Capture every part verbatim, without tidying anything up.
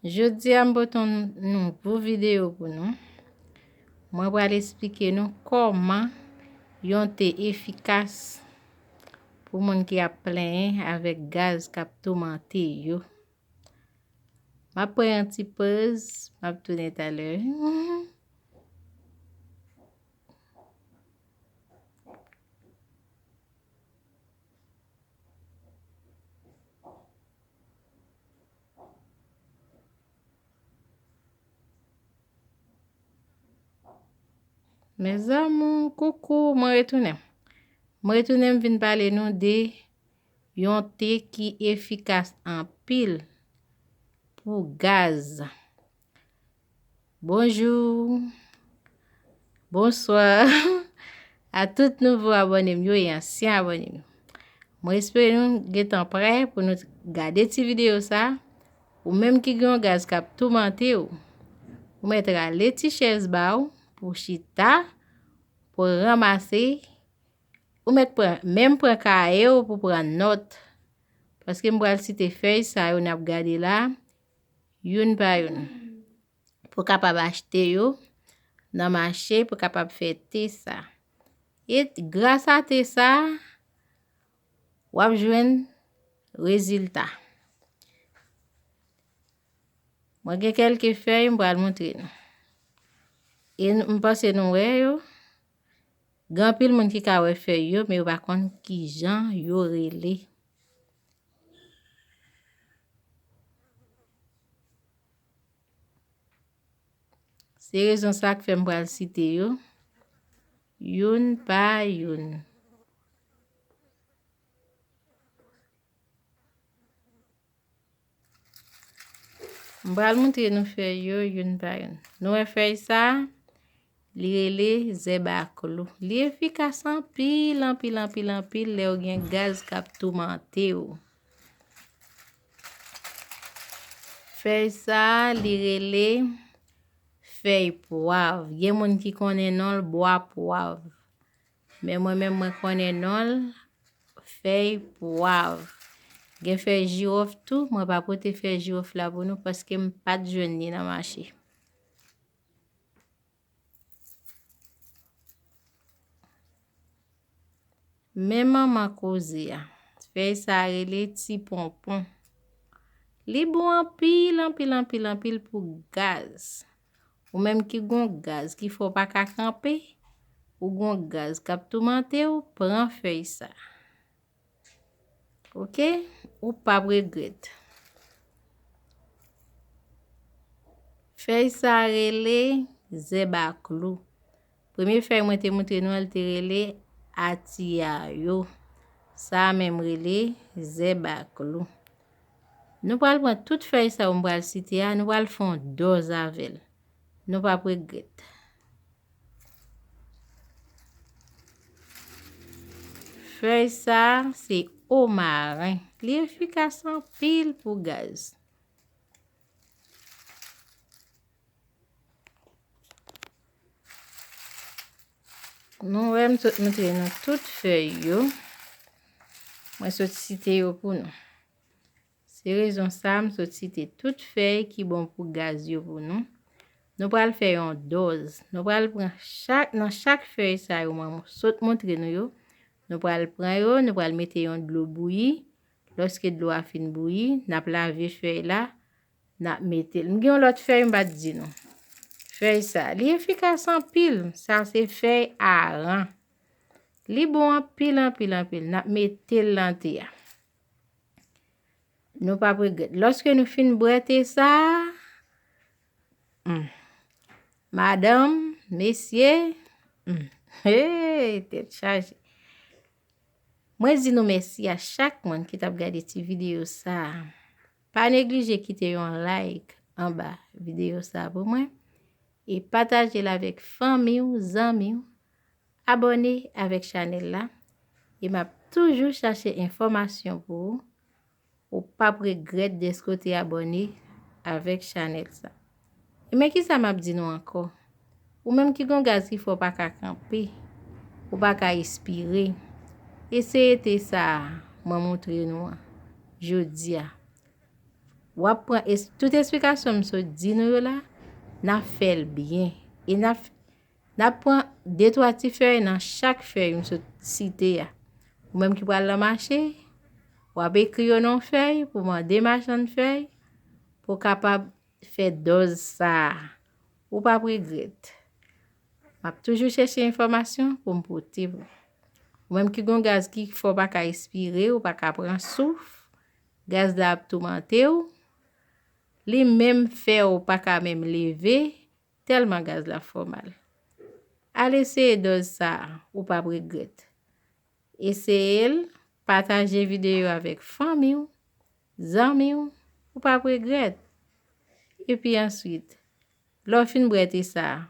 Jodi a, m pote yon nouvo videyo pou nou. Mwen pral esplike nou kòman yon te efikas pou moun ki ap plenyen avèk gaz k ap toumante yo. M ap pran yon ti poz, m ap tounen talè. Mes amours, coucou, mwen retounen. Mwen retounen, m vin pale nou de yon te ki efikas anpil pou gaz. Bonjou, bonswa a tout nouvo abòne m yo e ansyen abòne m yo. Mwen espere nou gentan prè pou nou gade ti videyo sa. Ou menm ki gen yon gaz k ap toumante w, ou mèt rale ti chèz ba w pou chita, pou ranmase, ou mèt pran, menm pran kaye w pou pran nòt. Paske m pral site fèy sa yo n ap gade la, youn pa youn. Pou kapab achte yo nan mache, pou kapab fè te sa. E gras a te sa, w ap jwenn rezilta. Mwen gen kèlke fèy, m pral montre nou. E n-, m panse nou wè yo. Gen anpil moun ki ka wè fèy yo, men yo pa konn kijan yo rele. Se rezon sa k fè m pral site yo, youn pa youn. M pral montre nou fèy yo, youn pa youn. Nou wè fèy sa? Li rele zèb a klou. Li efikas anpil, anpil, anpil, anpil lè w gen gaz k ap toumante w. Fèy sa, li rele fèy pwav. Gen moun ki konnen non l bwa pwav. Men mwen menm, mwen konnen non l fèy pwav. Gen fèy jiwòf tou, mwen pa pote fèy jiwòf la pou nou paske m pa t jwenn li nan mache. Men manman koze a. Fèy sa a rele ti ponpon. Li bon anpil, anpil, anpil, anpil pou gaz. Ou menm ki gon gaz ki fè w pa ka kanpe, ou gon gaz k ap toumante w, pran fèy sa. Oke? Ou p ap regrèt. Fèy sa rele zèb a klou. Premye fèy mwen te montre nou an, li te rele atiyayo. Sa a menm rele zèb a klou. Nou pral pran tout fèy sa yo m pral site a, nou pral fè yon dòz avè l. Nou p ap regrèt. Fèy sa a se omaren. Li efikas anpil pou gaz. Nou wè m sot montre nou tout fèy yo. Mwen sot site yo pou nou. Se rezon sa a m sot site tout fèy ki bon pou gaz yo pou nou. Nou pral fè yon dòz. Nou pral pran chak, nan chak fèy sa yo mwen sot montre nou yo, nou pral pran yo, nou pral mete yon dlo bouyi. Lòske dlo a fin bouyi, n ap lave fèy la, n ap mete l. M gen yon lòt fèy m pa t di nou. Fèy sa, li efikas anpil. Sa se fèy aran. Li bon anpil, anpil, anpil. N ap mete l nan te a. Nou p ap regrèt. Lòske nou fin bwè te sa, hmm, madanm, mesye, hmm, hey, tèt chaje. Mwen di nou mèsi a chak moun ki t ap gade ti videyo sa a. Pa neglije kite yon like anba videyo sa a pou mwen e pataje l avèk fanmi w, zanmi w. Abòne avèk chanèl la e m ap toujou chache enfòmasyon pou ou. Ou p ap regrèt dèske w te abòne avèk chanèl sa. E men kisa m ap di nou ankò? Ou menm ki gon gaz ki fè w pa ka kanpe, ou pa ka espire, eseye te sa a mwen montre nou an jodi a. W ap pran es- tout esplikasyon m sot di nou yo la, n ap fè l byen. E n ap, n ap pran de twa ti fèy nan chak fèy m sot site a. Ou menm ki pral nan mache, w ap ekri yo nan yon fèy pou mande machann fèy pou w kapab fè dòz sa a. Ou p ap regrèt. M ap toujou chèche enfòmasyon pou m pote pou ou. Ou menm ki gon gaz ki fè w pa ka espire, ou pa ka pran souf, gaz la ap toumante w, li menm fè w pa ka menm leve, tèlman gaz la fè w mal. Al eseye dòz sa a, ou p ap regrèt. Eseye l, pataje videyo avèk fanmi w, zanmi w, ou p ap regrèt. Epi answit, lè w fin bwè te sa a,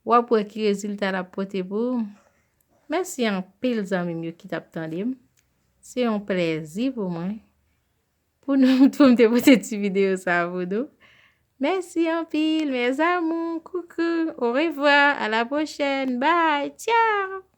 w ap wè ki rezilta l ap pote pou ou. Mèsi anpil zanmi m yo ki t ap tande m. Se yon plèzi pou mwen pou nou pou m te pote ti videyo sa a pou nou. Mèsi anpil, mes amours, coucou, au revoir, à la prochaine, bye, ciao.